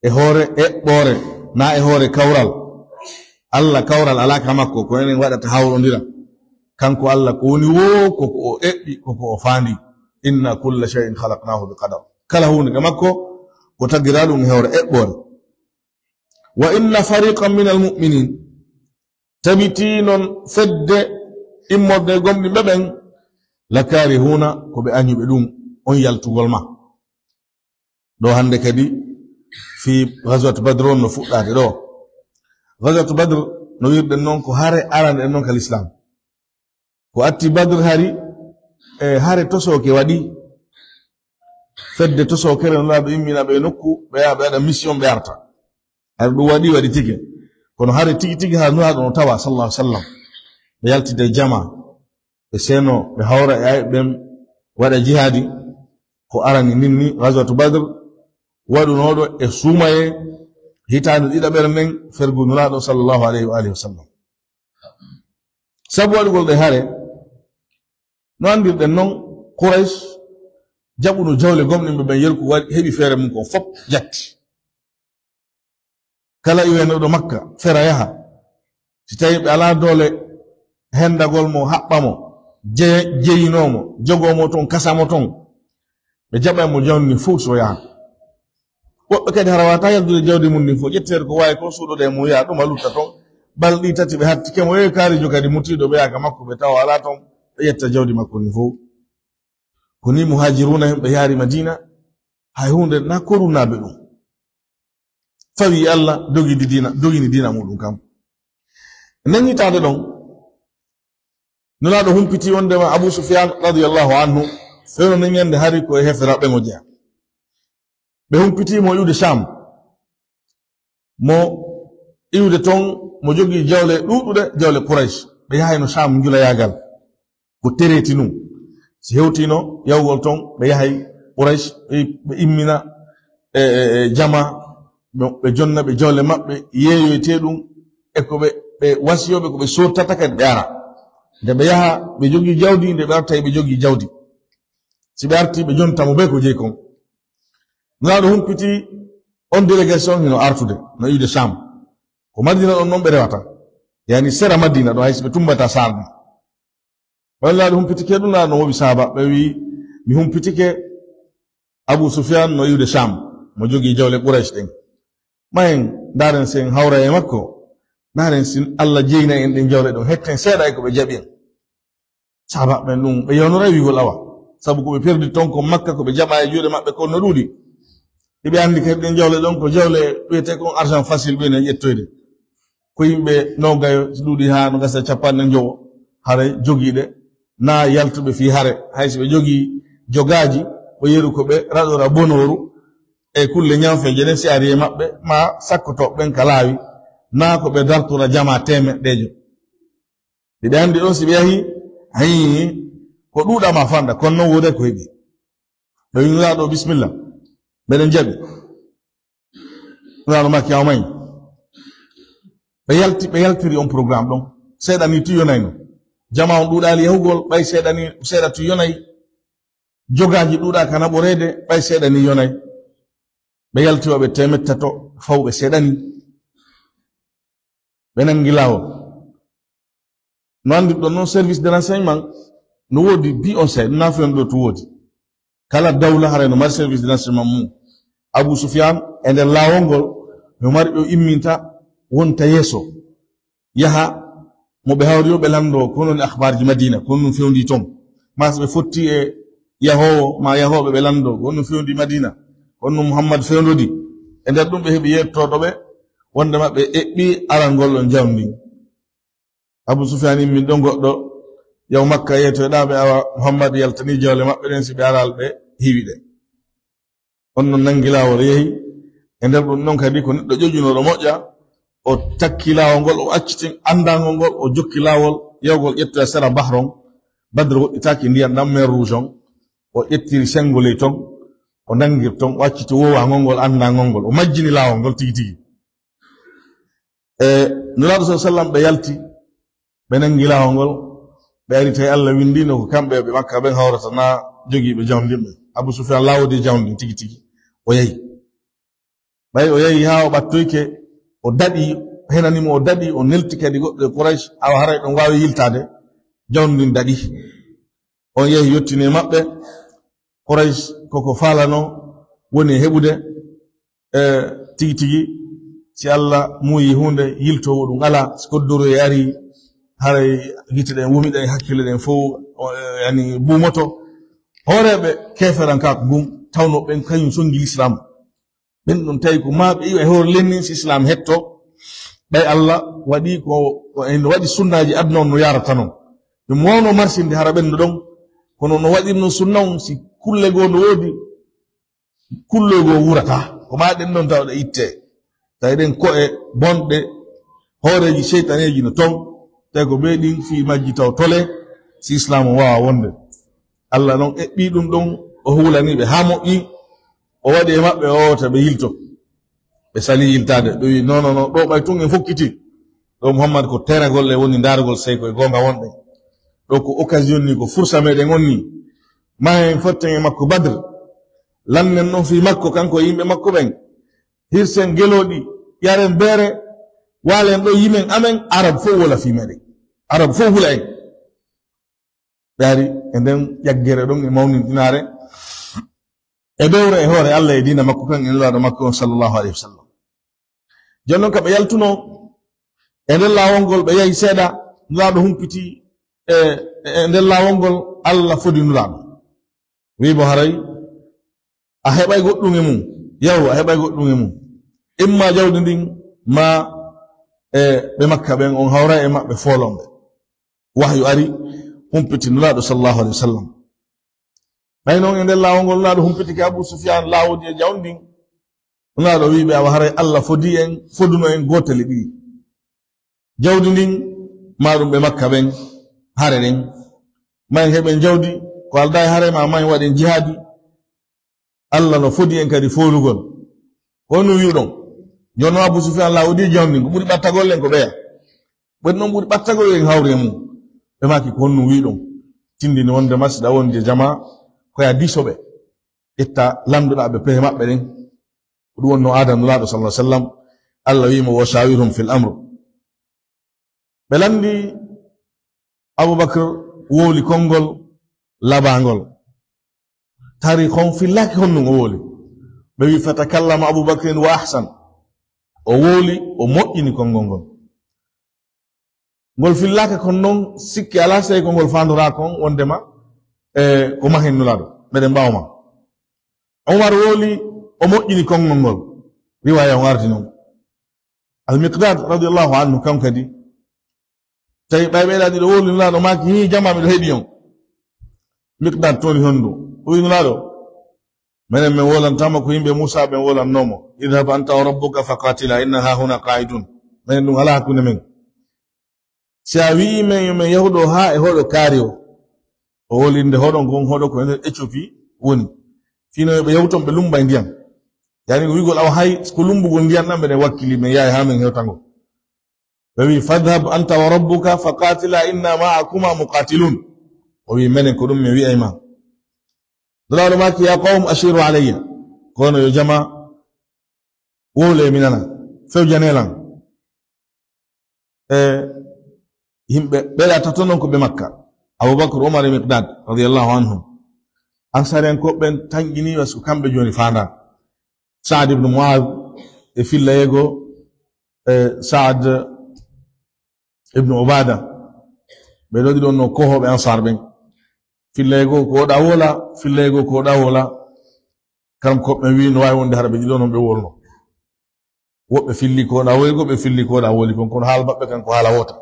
E hoore eɓɓoore, na e hoore kawral. Allah kawral alaa ka makko, ko enen waɗata hawrondira. Kanko Allah ko woni woo, ko ko o eɓɓi, ko ko o faandi. Inna kulla shay'in khalaqnahu bi qadar. Kala huunde ka makko, ko tagiraa ɗum e hoore eɓɓoore. Wa inna fariqan minal mu'minin. Tabitii non fedde immorde gomɗinɓe ɓen, la kaarihuuna, ko ɓe añuɓe ɗum, on yaltugol ma. Ɗo hannde kadi fii Ghazwat Badr on no fuɗɗaade ɗo. Ghazwat Badr no wirɗen non ko hare arande en non ka Lislaam. Ko atti Badr hari, e hare tosooke waɗi. Fedde tosookere no Nulaaɗo immina ɓe nokku, ɓe yaha ɓe waɗa mission ɓe arta. Hari ɗum waɗi, waɗi tigi. Kono hare tigi tigi haa Nulaaɗo no tawa, sallallahu alaihi wasallam. Ɓe yaltida e jama, ɓe seeno, ɓe hawra e ayɓe ɓen, waɗa jihaadi. Ko arani ndin ni Ghazwatu Badr, waɗunooɗo e suumaye hitaande ɗiɗaɓere nden fergu Nulaaɗo sallallahu alaihi wa alihi wasallam. Sabu waɗugol ɗe hare, no anndirɗen non, Quraysh jaɓuno jawle gomɗinɓe ɓen, yerku waɗi, heɓi feere mum kon fop jatti. Kala iweenooɗo Makka, fera yaha. Si tawii ɓe alaa doole hendagol mo, haɓɓa mo, je-, jeyinoo mo, jogoo mo ton, kasa mo ton, ɓe jaɓay mo jawdi ndin fow so yaha. Woɓɓe kadi hara waawataa yaltude jawdi mum ndin fow, ƴetteede ko waawi kon, suuɗoɗe e mum, yaha ɗum, a lutta ton. Balɗe ɗiɗi, tati ɓe hattike mo, yehi kaariijo kadi mutiiɗo, ɓe yaha ka makko, ɓe tawa alaa ton, ɓe ƴetta jawdi makko ndin fow. Ko ni Muhaajiruuna en ɓe yaari Madiina, hay huunde na korunaaɓe ɗum. Fawi Allah, dogini diina, dogini diina muɗum kam. Nden hitaande ɗon, Nulaaɗo humpiti wondema Abu Sufyaan radiyallahu anhu, Fewndo nden ñande hari ko e hefteraaɓe ɓen o jeyaa. Ɓe humpiti mo iwde Sham. Mo iwde ton, mo jogii jawle ɗuuɗuɗe, jawle Quraysh. Ɓe yahay no Sham njulayaagal. Ko tereeti nun. Si hewtiino yawgol ton, ɓe yahay Quraysh, ɓe, ɓe immina, e, e, e, jama, ɓe, ɓe jonna ɓe jawle maɓɓe, yeeyoytee ɗum, e ko ɓe, ɓe wasiyoo ɓe, ko ɓe sottata kadi ɓe ara. Nde ɓe yaha, ɓe jogii jawdi, nde ɓe arta, ɓe jogii jawdi. Si ɓe arti, ɓe jonta mo bee ko jeyi kon. Nulaaɗo humpiti on délégation hino artude, no iwde Sham. Ko Madina ɗon non ɓe rewata. Yani sera Madina ɗo, hay si ɓe tumbata Sham. Ɓay Nulaaɗo humpitike ɗum, Nulaaɗo no wowi saaba, ɓe wi, "Mi humpitike Abu Sufyan no iwde Sham, mo jogii jawle Quraysh ɗen. Ma en ndaaren si en hawra e makko, ndaaren si Allah jeyna en ɗen jawle ɗon, hetten seeɗa e ko ɓe jaɓi en." Saaba ɓen ɗum, ɓe yewnoray wi'ugol awa. Sabu ko ɓe perdi ton ko Makka, ko ɓe jaɓa e juuɗe maɓɓe kon no ɗuuɗi. Iɓe anndi kadi ɗen jawle ɗon ko jawle wi'etee kon argent facile ɓe ne ƴettoyde. Ko yimɓe noogayo, si ɗuuɗi haa no gasa capanɗe njowo, haray jogiiɗe, naa yaltuɓe fii hare. Hay si ɓe jogii jogaaji, ko yeru ko ɓe raɗora bonooru e kulle ñanfeeje ɗen si ari e maɓɓe, maa sakkotooɓe ɓen ka laawi, naa ko ɓe dartora jamaa teemeɗɗeejo. Hiɗa anndi ɗon si ɓe yahi, hayi, ko ɗuuɗa ma fanɗa, kono non wooday ko heɓi. Ɓe wi Nulaaɗo, "Bismillah, mbeɗen jaɓi." Nulaaɗo makki, "Awa may." Ɓe yalti, ɓe yaltiri on programme ɗon. Seeɗa ni tu yonayno. Jama on ɗuuɗaali yahugol, ɓay seeɗa ni, seeɗa tu yonay. Jogaaji ɗuuɗaa ka naɓoreede, ɓay seeɗa ni yonay. Ɓe yalti waɓe teemeɗɗe tato, fawɓe seeɗa ni. Ɓe nangi laawol. No anndirɗon non, service de renseignement no woodi bi on sey, na fen ɗo to woodi. Kala dawla haray no mari service de renseignement mum. Abu Sufyan e nder laawol ngol, no mari ɗo imminta wonta yeeso. Yaha mo ɓe hawri o ɓe lanndo, ko non akhbaarji Madina, ko non fewndi ton. Maa so ɓe fotti e yahoowo, maa yahooɓe ɓe lanndo, ko non fewndi Madina, ko non Muhammad fewndodi. E nder ɗum ɓe heɓi yettooɗo ɓe, wonde maɓɓe eɓɓi arangol on jawndi. Abu Sufyan immin ɗon goɗɗo, yaw Makka yeytoyɗaa ɓe, awa Muhammad yaltanii jawle maɓɓe ɗen, si ɓe araali ɓe hiwi ɗe. On non nangi laawol yehi. E nder ɗum non kadi ko neɗɗo ƴoƴunooɗo moƴƴa, o takki laawol ngol, o acciti anndaangol ngol, o jokki laawol yawgol ƴettoya sera bahron. Badr woɗɗitaaki ndiyan ɗan, mer Rouge on. O ƴettiri senngo ley ton, o nangir ton, o acciti woowangol ngol, anndaangol ngol. O majjini laawol ngol tigi tigi. E Nulaaɗo sallallahu alaihi wasallam ɓe yalti, ɓe nangi laawol ngol, ɓe ari tawi Allah winndino ko kamɓe ɓe Makka ɓen hawrata, na jogiiɓe jawndi ɓen. Abu Sufyan laawodi jawndi tigi tigi, o yahi. Ɓay o yahi haa o ɓattoyke, o daɗi, henani mo o daɗi, o nelti kadi goɗɗo e Quraysh, awa haray ɗon waawi yiltaade, jawndi ndin daɗi. On yahi yottini e maɓɓe, Quraysh koko faalano woni e heɓude, e tigi tigi, si Allah muuyi huunde, yiltoowo ɗum alaa, si koddoroye ari, haray gite ɗen wumi ɗen, hakkille ɗen fow, o, e, yani, buumoto. Hooreeɓe keeferankaaku ngun, tawno ɓen kañum sonngi Lislaam. Ɓen ɗon tawi ko maa ɓe iwa e hoore lenni si Islaam hetto. Ɓay Allah waɗi ko, ko en waɗi sunnaaji aduna on no yaarata non. Ɗum wawno marsinde hara ɓen no ɗon. Kono no waɗirno sunna on si kulle goo no woodi, kulle goo wurata. Ko maa ɗen ɗon tawa ɗe itte. Tawi ɗen ko'e bonɗe, hooreeji seytaneeji no ton. Tawi ko bee ɗin fii majji taw tole si Islaam on waawa wonde. Allah non eɓɓi ɗum ɗon, o huulani ɓe haa moƴƴi, o waɗi e maɓɓe o oota ɓe yilto. Ɓe sali yiltaade, ɓe wi, "Non, non, non, ɗo ɓay tun en fokkiti. Ɗo Muhammad ko teragol e woni ndaaragol sey ko e goonga wonɗen. Ɗo ko occasion ni, ko fursa meɗen on ni. Mahen fotten e makko Badr. Lannen non fii makko kanko e yimɓe makko ɓen. Hirsen gelooɗi, yaren beere, waalen ɗo yimen amen, Arab fow wola fii meɗen. Arab fow hula en." Ɓe ari e nden ƴaggere ɗon e mawnintinaare, e bewre e hoore Allah e diina makko kan e Nulaaɗo makko on sallallahu alayhi wa sallam. Jooni non ka ɓe yaltuno e nder laawol ngol, ɓe yahi seeɗa, Nulaaɗo humpiti e, e nder laawol ngol, Allah fodi Nulaaɗo. Wi'i mo haray, "A heɓay goɗɗum e mum, yahu, a heɓay goɗɗum e mum. Imma jawdi ndin, ma e ɓe Makka ɓen, on hawra e maɓɓe foolon ɓe." Wahyu ari, humpiti Nulaaɗo sallallahu alayhi wa sallam. Ɓay noon e nder laawol ngol, Nulaaɗo humpitike Abu Sufyaan laawol e jawdi ndin. Nulaaɗo wi'i ɓe, "Awa haray Allah fodi en, foduno en gootali ɗiɗi. Jawdi ndin, maa ɗum ɓe Makka ɓen, hare ɗen. Maa en heɓen jawdi, ko aldaa e hare, maa, maa en waɗen jihaadi. Allah no fodi en kadi foolugol." Ko honno wi'uɗon? Jooni Abu Sufyaan laawol e jawdi ndin, ko ɓuri ɓattagol en ko ɓeya. Ɓen non ɓuri ɓattagol en hawri e mum. Ɓe maaki, "Ko honno wi'uɗon?" Tindini wonde ma si ɗa wondi e jamaa, ko ya diiso ɓe. Ƴetta, lanndoɗaa ɓe pehe maɓɓe ɗen. Ko ɗum wonno aada Nulaaɗo sallallahu alaihi wasallam. Allah wi'i mo, "Wa shawirhum fil amr." Ɓe lanndi Abubakar wowli konngol labaangol. Taarikh on fillaaki honɗum o wowli. Ɓe wi'i, "Fatakallama Abubakrin wa ahsan." O wowli, o moƴƴini konngol ngol. Ngol fillaaka kon non, sikke alaa, sey ko ngol faandoraa kon wondema, e, ko mahen Nulaaɗo, meɗen ɓaawo ma. Umar wowli, o moƴƴini konngol ngol. Riwaaya on ardi non. Al-Miqdaad radiyallahu anhu, kan kadi, tawi ɓay ɓe ɗiɗo wowli, Nulaaɗo maaki, "Hii, jamaa, miɗo heɗi on." Miqdaad tooni honɗum? O wi'i, "Nulaaɗo, menen men wolantama ko yimɓe Muusaa ɓen wolannoo mo. Idhab anta wa rabbuka faqaatila inna haahuna qaa'idun." Menen ɗum alaa hakkunde men. Si a wi'i men yo men yahu ɗo haa e hoɗo kaari o, o wowli nde hoɗo ngon, hoɗo ko e nder Éthiopie woni. Fii no yo ɓe yahu ton ɓe lumba e ndiyan. Yaani ko wi'ugol awa hay ko lumbugol ndiyan ɗan, meɗen wakkili men yahay haa men hewta ngo. Ɓe wi'i, "Fadhhab anta wa rabbuka faqaatila inna ma'akuma muqaatilun." O wi'i, "Menen ko ɗum mi wi'ay ma." Nulaaɗo maaki, "Ya qawm, ashiru alayya." Kono yo jamaa, wowle mi nana, fewjane lan. E yimɓe ɓeɗa tato non ko ɓe Makka, Abubakar, Umar e Miqdaad radiyallahu anhum. Ansaari en ko ɓen tanƴini, parce que kamɓe jooni faandaa. Saad ibn Muaaz e fillayego, e Saad ibn Ubaada. Ɓe ɗo ɗiɗon no kohooɓe Ansaar ɓen. Fillayego ko oɗa wola, fillayego ko oɗa wola. Karam ko ɓe wi'i no waawi wonde hara ɓe ɗiɗo non ɓe wolno. Woɓɓe filli ko oɗa woli, woɓɓe filli ko oɗa woli kon, kono haala maɓɓe kan ko haala woota.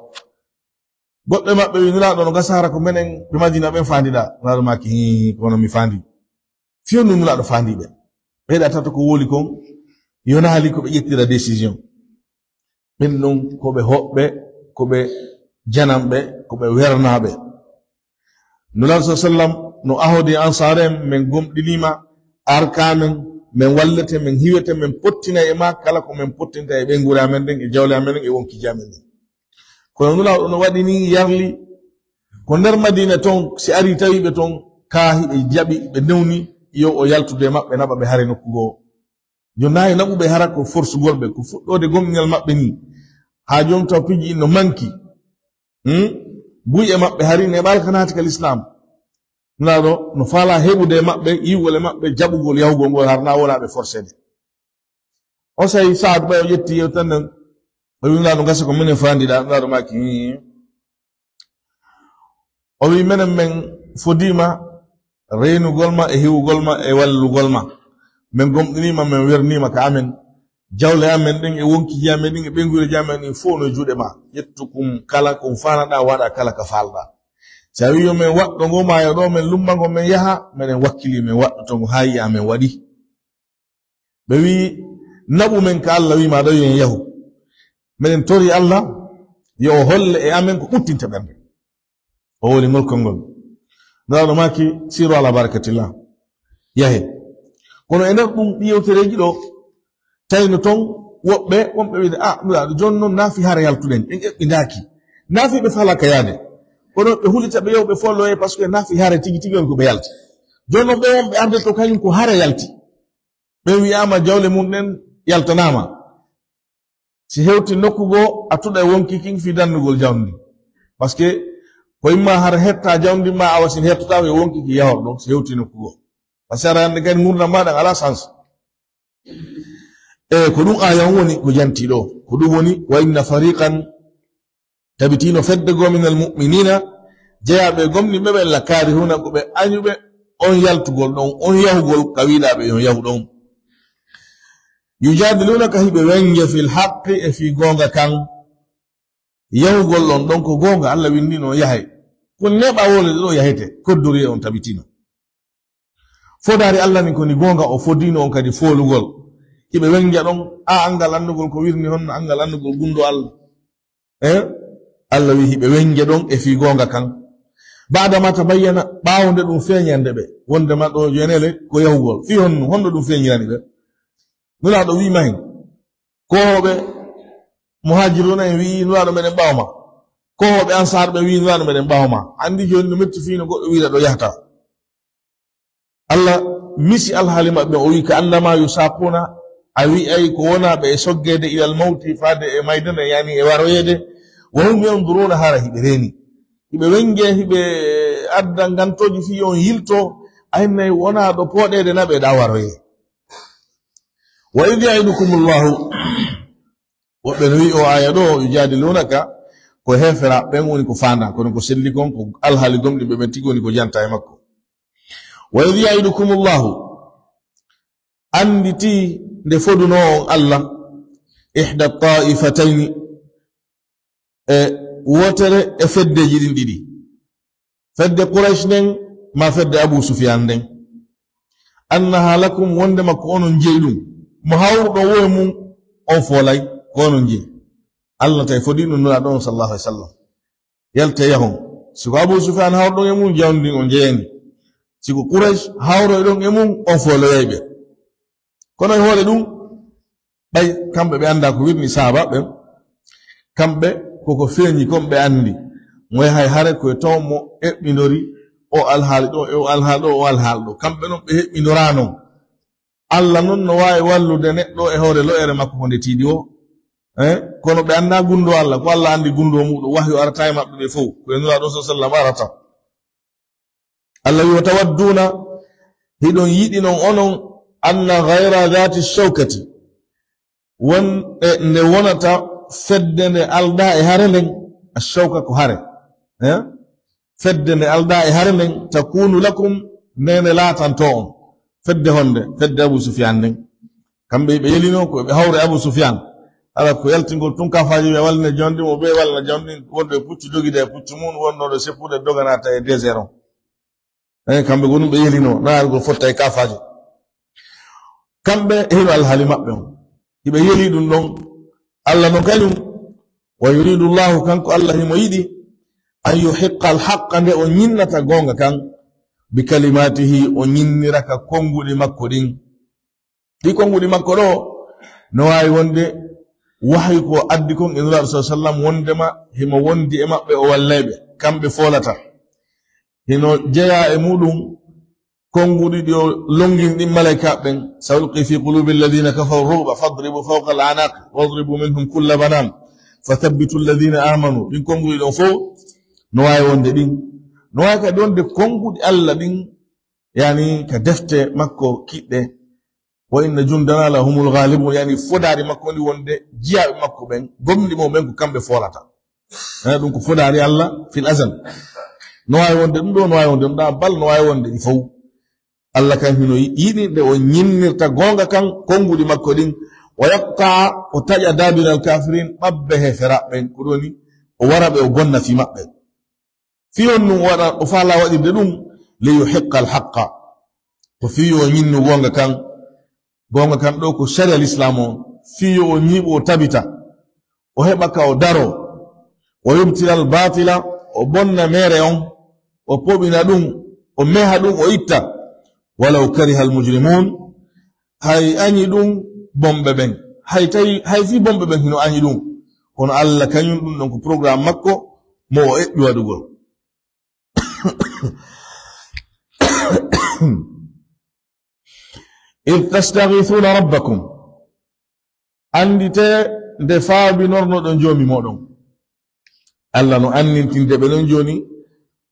Goɗɗo e maɓɓe wi'i, "Nulaaɗo, no gasa hara ko menen ɓe Madiina ɓen faandiɗaa." Nulaaɗo maaki, "Hii, kono mi faandi." Fiyo nun Nulaaɗo faandi ɓe. Ɓeyɗa tato ko woli kon, yonaali ko ɓe ƴettira décision. Ɓen ɗon ko ɓe hoɓɓe, ko ɓe jananɓe, ko ɓe wernaaɓe. Nulaaɗo sallallahu alaihi wasallam no ahodi Ansaar en, "Men gomɗiniima, arka men, men wallete, men hiwete, men pottina e ma kala ko men pottinta e ɓeynguure amen ɗen, e jawle amen ɗen, e wonkiiji amen ɗen." Kono Nulaaɗo no waɗi ni, yarli ko nder Madiina ton, si ari tawi ɓe ton, kaa hiɓe jaɓi, ɓe newni, yo o yaltude e maɓɓe, naɓa ɓe hare nokku goo. Jooni nayi naɓuɓe hara ko forsugol ɓe, ko fuɗɗoode gomɗinal maɓɓe ni. Haa jooni taw piiji ɗin no manki. Hmm? Buy e maɓɓe hari neɓaali ka naati ka Lislaam. Nulaaɗo no faalaa heɓude e maɓɓe, yi'ugol e maɓɓe, jaɓugol yahugol ngol, har na wona ɓe forseede. On saa'i Saad ɓay o ƴetti yewtere nden, o wi'i Nulaaɗo, "Gasa ko minen faandiɗaa." Nulaaɗo maaki, "Hii." O wi'i, "Menen men fodiima reenugol ma e hiwugol ma e wallugol ma. Men gomɗiniima, men werniima ka amen. Jawle amen ɗen e wonkiiji amen ɗin e ɓeynguureeji amen ɗin fow no e juuɗe ma. Ƴettu kum kala kum faanaɗaa, waɗa kala ka faalɗaa. Si a wi'i yo men waɗɗo ngo maayo ɗo, men lumba ngo, men yaha, menen wakkili men waɗɗoto ngo haa yi'a men waɗi." Ɓe wi'i, "Naɓu men ka Allah wi'i ma ɗo yo en yahu. Menen tori Allah yo o holle e amen ko ɓuttinta ɓernde." O woli ngol konngol. Nulaaɗo maaki, "Siiru ala barakatillah. Yahe." Kono e nder ɗum ɗi yewtereeji ɗo, tawno ton woɓɓe, wonɓe wi'de, "Ah, Nulaaɗo, jooni non naafi hare yaltuɗen, en eɓɓindaaki. Naafi ɓe faalaa ka yaade." Kono ɓe hulita ɓe yahu ɓe folloye, parce que naafi hare tigi tigi on ko ɓe yalti. Jooni non ɓe wonɓe arde to kañum ko hare yalti. Ɓe wi'aama jawle mum ɗen yaltanaama. Si hewti nokku goo, a tuɗa e wonki kin fii dannugol jawndi. Parce que ko imma hara hetta jawndi ma, awa si hettotaako e wonki kin yahor ɗon, si hewti nokku goo. Parce que aɗa anndi kadi ngurndan maaɗa alaa sens. E ko ɗum aaya on woni ko janti ɗo. Ko ɗum woni, "Wa inna fariqan", tabitino fedde goo, "minal mu'minina", jeyaaɓe gomɗinɓe ɓen, "la karihuna", ko ɓe añuɓe on yaltugol ɗon, on yahugol ka wi'ɗaa ɓe yo yahu ɗon. "Yujadilunaka", hiɓe wenge, "fil haqqi", e fii goonga kan. Yahugol ɗon, ɗon ko goonga, Allah winndi no yahay. Ko neɓa wole ɗo yahete, koddori on tabitino. Fodaari Allah nin ko ni goonga o fodino on kadi foolugol. Hiɓe wenja ɗon, a anngal annugol ko wirni honno anngal annugol gunndo Allah. Eh? Allah wi hiɓe wenja ɗon e fii goonga kan. Baada ma tabayyana, ɓaawo nde ɗum feeñande ɓe. Wonde ma ɗo jonele ko yahugol. Fii honno, honno ɗum feeñirani ɓe? Nulaaɗo wi mahin. Kooɓe muhajiruna en wi Nulaaɗo meɗen ɓaawo ma. Kooɓe ansaar ɓe wi Nulaaɗo meɗen ɓaawo ma. Anndi jooni no metti fii no goɗɗo wiira ɗo yahata. Allah misi alhaali maɓɓe, o wi, "Ka annama yusaquna", a wi'ay ko wona ɓe e soggeede ilal mawti, faade e maydana, yani e waroyeede, "wa hum yanzuruna", hara hiɓe reeni. Hiɓe wenge, hiɓe adda ngantooji fii on yilto, aynay wona ɗo pooɗeede na ɓe ɗa waroyee. "Wa idh ya'idukumullahu", woɓɓe no wi o aya ɗo, yujadilunaka, ko heefera ɓen woni ko faanda, kono ko selli kon, ko alhaali gomɗi ɓe ɓen tigi woni ko janta e makko. "Wa idh ya'idukumullahu", annditi nde foduno on Allah, "ihda ta'ifatayni", e wootere e feddeji ɗin ɗiɗi, fedde Quraysh nden, ma fedde Abu Sufyan nden, "annaha lakum", wonde makko onon jeyi ɗum, mo hawruɗon wo e mum, on foolay, ko onon jeyi. Allah tawi fodi ɗum Nulaaɗo on sallallahu alaihi wasallam. Yalte yahon. Si ko Abu Sufyan hawruɗon e mum, jawdi ndin on jeyani. Si ko Quraysh hawroyɗon e mum, on fooloyay ɓe. Kono e hoore ɗum, ɓay kamɓe ɓe annda ko wirni sahaaba ɓen, kamɓe koko feeñi kon ɓe anndi. Mo yahay hare ko e ton mo eɓɓindori o alhaali ɗo, e o alhaali ɗo, o alhaali ɗo. Kamɓe non ɓe heɓɓindoraa non. Allah non no waawi wallude neɗɗo e hoore lo'ere makko ko nde tiiɗi o. Eh? Kono ɓe annda gunndo Allah, ko Allah anndi gunndo muɗum, wahyu arata e maɓɓe ɓe fow. Ko e Nulaaɗo sallallahu alaihi wasallam arata. Allah wi, "Wa tawadduna", hiɗon yiɗi non onon, "anna ghayra dhati shawkati", won e nde wonata fedde nde alda e hare nden, ashawka ko hare, eh? Fedde nde alda e hare nden, "takunu lakum", nde nde laatanto on. Fedde honde? Fedde Abu Sufyan nden. Kamɓe ɓe yelino ko ɓe hawre Abu Sufyan. Ala ko yaltingol tun kafaaji ɓe wallina jawdi mo, ɓe wallina jawdi, wonɓe pucci dogida e pucci mum, wonnooɓe seppude doganata e désert on. Eh, kamɓe ko ɗum ɓe yelino, na algol fotta e kafaaji. Kamɓe e hino alhaali maɓɓe on. Hiɓe yeli ɗum ɗon. Allah non kañum, "wa yuridu Allahu", kanko Allah himo yiɗi, "an yuhiqqa al-haqqa", nde o ñinnata goonga kan, "bi kalimatihi", o ñinnira ka konnguɗi makko ɗin. Ɗi konnguɗi makko ɗo, no waawi wonde wahyu ko addi kon e Nulaaɗo sallallahu alaihi wasallam, wondema himo wondi e maɓɓe, o wallay ɓe, kamɓe foolata. Hino jeyaa e muɗum konnguɗi ɗi o longini ɗin malaykaaɓe ɓen, "Sa ulqi fi qulubi alladhina kafaru ru'ba fadribu fawqa al-a'naq wadribu minhum kulla banan fathabbitu alladhina amanu." Ɗin konnguɗi ɗon fow no waawi wonde ɗin. No waawi kadi wonde konnguɗi Allah ɗin, yani ka defte makko kiɗɗe, "wa inna jundana lahumul ghalibun", yani fodaari makko ndi wonde jiyaaɓe makko ɓen, gomɗi mo ɓen ko kamɓe foolata. Eh, ɗum ko fodaari Allah fil azal. No waawi wonde ɗum ɗo, no waawi wonde ɗum ɗa, bal no waawi wonde ɗi fow. Allah kan hino yiɗi nde o ñinnirta goonga kan konnguɗi makko ɗin. "Wa yaqta", o taƴa daabiral kafirin, ɓabbe heeferaaɓe ɓen, ko ɗum woni o wara ɓe, o bonna fii maɓɓe. Fii on ɗum waɗa, o faala waɗirde ɗum, "li yuhiqqa al-haqqa", ko fii yo o ñinnu goonga kan. Goonga kan ɗo ko sharia l'islam o, fii yo o ñiiɓo, o tabita, o heɓa ka o daro, "wa yubtila al-batila", o bonna meere on, o poɓina ɗum, o meha ɗum, o itta, "walaw kariha al-mujrimun", hay añi ɗum bonɓe ɓen, hay tawi, hay fii bonɓe ɓen hino añi ɗum, kono Allah kañum ɗum ɗon ko programme makko mo o eɓɓi waɗugol. "Idh tastaghithuna rabbakum", anndite nde faabinornoɗon Joomi mooɗon. Allah no anndintinde ɓe non jooni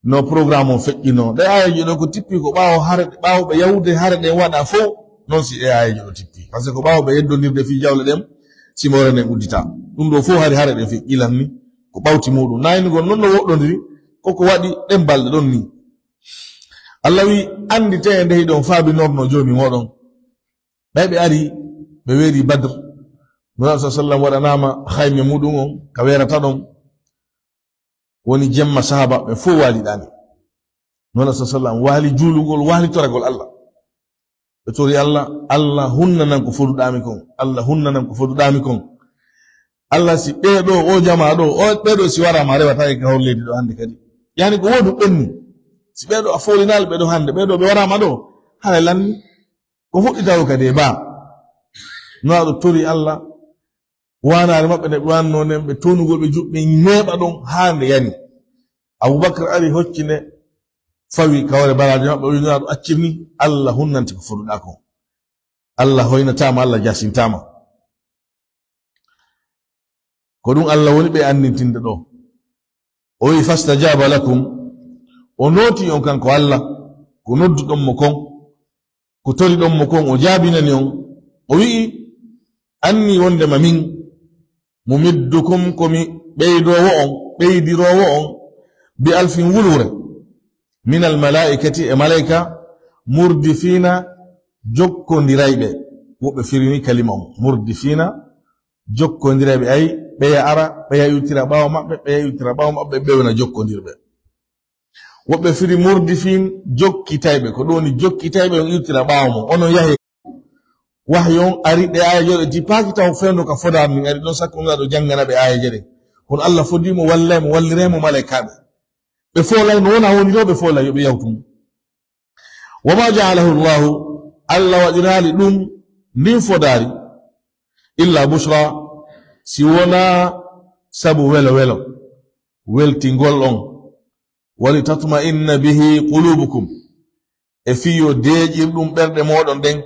no programme o feƴƴinoo. Ɗe aayeeje ɗo ko tippi ko ɓaawo hare, ɓaawo ɓe yahude hare ɗen waɗa fow, non si ɗe aayeeje ɗo tippi. Par ce que ko ɓaawo ɓe yeddondirde fii jawle ɗen, simoore nden uddita. Ɗum ɗo fow hari hare ɗen feƴƴilan ni, ko ɓawti muuɗum. Naynugol non no woɗɗondiri, ko ko waɗi ɗen balɗe ɗon ni. Allah wi, anndite nde hiɗon faabinorno Joomi mooɗon. Ɓay ɓe ari, ɓe weeri Badr. Nulaaɗo sallallahu alaihi wasallam waɗanaama hayme muɗum on ka weerata ɗon. Woni jemma sahaaba ɓe fow waali ɗaani. Nulaaɗo sallallahu alaihi wasallam waali juulugol, waali toragol Allah. Ɓe tori Allah, Allah hunnanan ko foduɗaami kon, Allah hunnanan ko foduɗaami kon. Allah si ɓee ɗoo, oo jamaa ɗoo, oo ɓee ɗoo si waraama, a rewataa e ka hor leydi ɗoo hannde kadi. Yaani ko woodu ɓenni. Si ɓee ɗoo a foolinaali ɓee ɗoo hannde, ɓee ɗoo ɓe waraama ɗoo, haray lanni ko fuɗɗitaago kadi e baa. Nulaaɗo tori Allah, waanaare maɓɓe nde ɓe waannoo nden, ɓe townugol ɓe juɓɓe neeɓa ɗon haa nde yani. Abubakar ari hocci nde, fawi ka hoore baraaji maɓɓe, o wi'i Nulaaɗo accir ni, Allah hunnante ko foduɗaa kon. Allah hoynataa ma, Allah jasintaa ma. Ko ɗum Allah woni ɓe anndintinde ɗoo. O wi'i, "Fastajaba lakum." O nooti on kanko Allah, ko nodduɗon mo kon, ko toriɗon mo kon, o jaabinani on. O wi'i, "Anni wondema min, mumiddukum, ko mi ɓeydoowo on, ɓeydiroowo on, bi alfin, wuluure, minal malaa'ikati, e malayka, murdifiina, jokkondirayɓe." Woɓɓe firini kalima on, murdifiina, jokkondirayɓe, ay, ɓeya ara, ɓeya iwtira ɓaawo maɓɓe, ɓeya iwtira ɓaawo maɓɓe, ɓe wona jokkondirɓe. Woɓɓe firi murdifiin, jokkitayɓe, ko ɗum woni jokkitayɓe on iwtira ɓaawo mon. Onon yahe, wahyu on ari, ɗe aayeeje ɗe jippaaki taw fewndo ka fodaari ndin ari ɗon, sakko Nulaaɗo janngana ɓe aayeeje ɗen. Kono Allah fodii mo, wallay mo, walliray mo malaykaaɓe. Ɓe foolay no wona woni ɗo, ɓe foolay yo ɓe yawtu mo. Wa ma ja'alahu Allahu, Allah waɗiraali ɗum, ndin fodaari, illa bushra, si wonaa sabu welo welo, weltingol on, wali tatma'inna bihi qulubukum, e fii yo deeƴir ɗum ɓerɗe mooɗon ɗen,